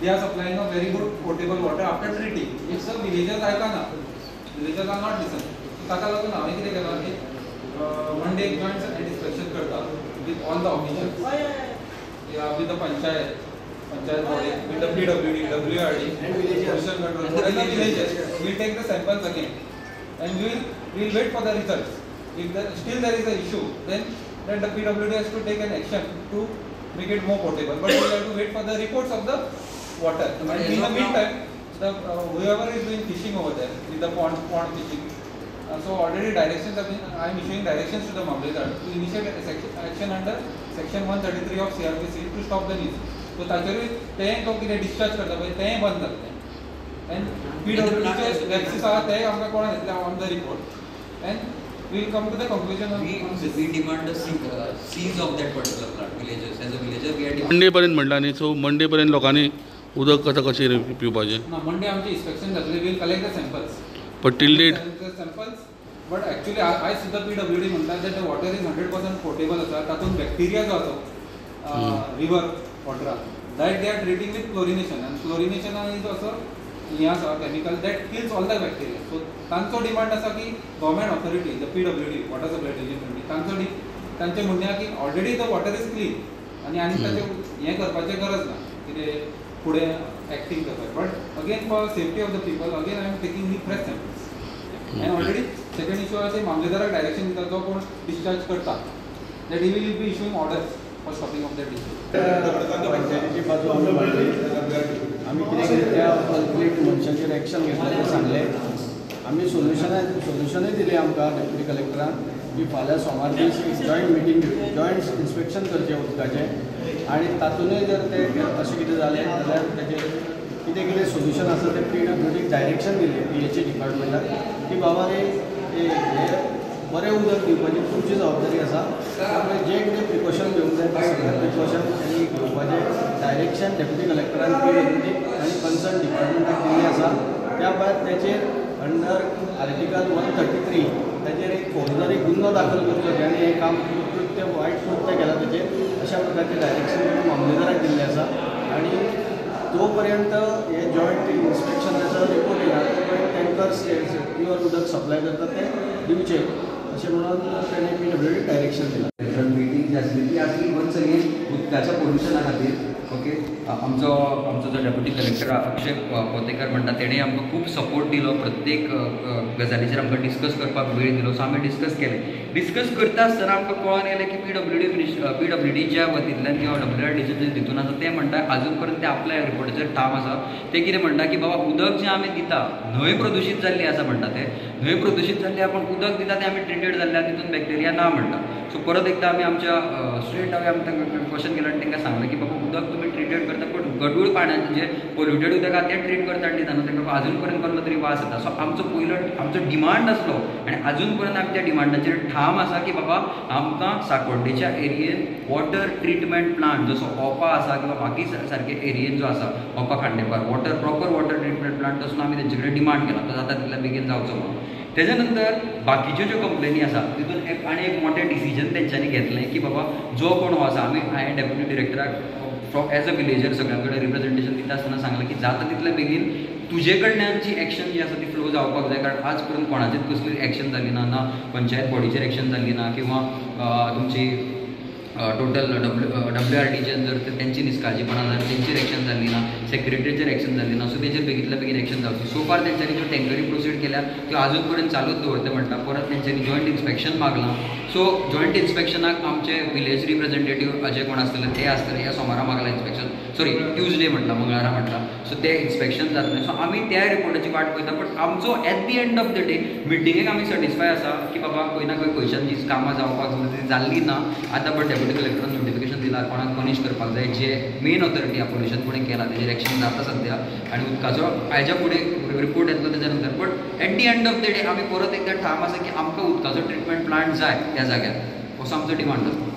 they are supplying a very good potable water after treating. If the villagers आयकना, villagers are not listen, ताका लागून हांवें कितें केलां की मंडे एक जॉयंट इन्स्पेक्शन करता with all the officials, with the panchayat body, with the PWD, WRD, pollution control board and the villagers. We take the samples again and we will wait for the results. If still there is an issue, then the PWD has to take an action to make it more potable. But we have to wait for the reports of the water. And in the meantime, the whoever is doing fishing over there with the pond fishing, so already directions have been, I am issuing directions to the Mamletdar to initiate action under section 133 of CRPC to stop the news. So ताचेरूय तें तो कितें discharge करता पळय तेंय बंद जातलें. And PWDचे लॅप्सीस आहा तेय आमकां कळोन येतलें on the report, and we will come to the conclusion. We demand the seize of that particular plant. Villagers, as a villager, we are demanding. Monday पर्यंत म्हणला न्ही, सो मंडे पर्यंत लोकांनी उदक आतां कशें पिवपाचें? ना, मंडे आमचें इन्स्पेक्शन जातलें, we will collect the samples. But till date samples, but actually आयज सुद्दां PWD म्हणटा that the water is 100% potable आसा. तातूंत बॅक्टेरिया जो आसा रिवर वॉटरान, that they are treating with chlorination, आनी क्लोरिनेशन जो असो हें आसा chemical that kills all the bacteria. So तांचो डिमांड आसा की government authority, the PWD, water supply division, तांचो तांचें म्हणणें आहा की already the water is clean आनी आनी ताचें हें करपाचें गरज ना कितें फुडें एक्टींग करपाक. But again for safety of the people, again I am taking the fresh samples. And already second issue आसा मामलेदाराक डायरेक्शन दिता, जो कोण डिस्चार्ज करता that he will be issuing orders for stopping of that discharge. पंचायतीची बाजू आमी मांडली, आमी कितें कितें त्या कल्प्लीट मनशाचेर एक्शन घेतलें तें सांगलें. आमी सोल्युशनूय दिलें आमकां डेप्युटी कलेक्टरान की फाल्यां सोमार दीस एक जॉयंट मिटींग घेवन जॉयंट इन्स्पेक्शन करचें उदकाचें, आनी तातूंतय जर तें अशें कितें जालें जाल्यार ताचेर कितें कितें सोल्युशन आसा तें PWDक डायरेक्शन दिलें PHE डिपार्टमेंटाक की बाबा रे हें बरें उदक दिवपाची तुमची जबाबदारी आसा, त्यामुळे जे कितें प्रिकॉशन घेवंक जाय तें सगळें प्रिकॉशन तांणी घेवपाचें डायरेक्शन डेप्युटी कलेक्टरान PWDक आनी कन्सर्न डिपार्टमेंटाक दिल्लें आसा. त्या भायर ताचेर अंडर आर्टिकल 133 ताचेर एक फौजदारी गुन्हो दाखल करचो ज्याणे हें काम कृत्य वायट कृत्य केलां ताचेर, अशा प्रकारचें डायरेक्शन ताणें मामलेदाराक दिल्लें आसा. आनी तो पर्यंत हे जॉयंट इन्स्पेक्शनाचो रिपोर्ट येना तो पर्यंत टँकर्स प्युअर उदक सप्लाय करतात ते दिवचे अशें म्हणून ताणें PWD direction दिलां. मिटींग जी आसली ती आसली वन्स अगेन उदकाच्या पोल्युशना खातीर. ओके, आमचो आमचो जो डेप्युटी कलेक्टर अक्षय पोतेकर म्हणटा तेणें आमकां खूब सपोर्ट दिलो, प्रत्येक गजालीचेर आमकां डिस्कस करपाक वेळ दिलो. सो आमी डिस्कस केलें. डिस्कस करता आसतना आमकां कळोन येयलें की PWDच्या वतींतल्यान किंवा WRDच्या जे हितून आसा ते म्हणटा आजून पर्यंत ते आपल्या रिपोर्टाचेर ठाम आसा. ते कितें म्हणटा की बाबा उदक जें आमी दिता न्हंय प्रदुशीत जाल्ली आसा म्हणटा, ते न्हंय प्रदुशीत जाल्ली आहा पूण उदक दिता तें आमी ट्रिटेड जाल्लें आहा, तितून बॅक्टेरिया ना म्हणटा. सो परत एकदां आमी आमच्या स्ट्रेट हांवें आमी तांकां क्वेश्चन केलें आनी तांकां सांगलें की बाबा उदक तुमी ट्रिटेड करता पूण गडूळ पाण्याचें जें पोल्युटेड उदक आहा तें ट्रीट करता आनी दिता न्हू, तांकां अजून पर्यंत कसलो तरी वास येता. सो आमचो पयलो आमचो डिमांड आसलो आनी अजून पर्यंत आमी त्या डिमांडाचेर ठाम आसा की बाबा आमकां साकोड्डेच्या एरियेन वॉटर ट्रिटमेंट प्लांट जसो ओपा आसा किंवा बाकी सारके एरियेन जो आसा Opa Khandepar water proper water treatment plant तसो आमी तेंचे कडेन डिमांड केला, तो जाता तितल्या बेगीन जावचो म्हणून. तेज्या नंतर बाकीच्यो ज्यो कंप्लेनी आसा तितून एक आनी एक मोठें डिसिजन तेंच्यांनी घेतलें की बाबा जो कोण हो आसा, आमी हांवें डेप्युटी डिरेक्टराक एज अ विलेजर सगळ्यां कडेन रिप्रेझेंटेशन दिता आसतना सांगलें की जाता तितले बेगीन तुजे कडल्यान जी एक्शन जी आसा ती फ्लो जावपाक जाय, कारण आज पर्यंत कोणाचीच कसली एक्शन जाली ना, ना पंचायत बॉडीचेर एक्शन जाली ना किंवा तुमची टोटल WRDचेर जर तेंची निष्काळजीपणां जाल्यार तेंचेर एक्शन जाली ना, सेक्रेटरीचेर एक्शन जाली ना. सो तेजेर बेगींतल्या बेगीन एक्शन जावची. सो फार तेंच्यांनी ज्यो टँकरी प्रोसीड केल्या त्यो आजून पर्यंत चालूच दवरता म्हणटा. परत तेंच्यांनी जॉयंट इन्स्पेक्शन मागलां. सो जॉयंट इन्स्पेक्शनाक आमचे विलेज रिप्रेझेंटेटीव जे कोण आसतले ते आसतले, ह्या सोमारा मागला इन्स्पेक्शन, सॉरी ट्युजडे म्हटलां, मंगळारा म्हटलां. सो ते इन्स्पेक्शन जातलें. सो आमी त्या रिपोर्टाची वाट पळयता. बट आमचो at the end of the day मिटिंगेक आमी सॅटिस्फाय आसा की बाबा खंय ना खंय खंयच्यान जी कामां जावपाक जाय ती जाल्ली ना आतां. बट डेप्युटी कलेक्टरान नोटिफिकेशन दिलां कोणाक पनिश करपाक जाय, जे मेन ऑथॉरिटी आहा पोल्युशन कोणें केलां तेजेर एक्शन जाता सद्या आनी उदकाचो हाज्या फुडें रिपोर्ट येतलो तेज्या नंतर. But at the end of the day आमी परत एकदां ठाम आसा की आमकां उदकाचो ट्रिटमेंट प्लांट जाय त्या जाग्यार, असो आमचो डिमांड आसा.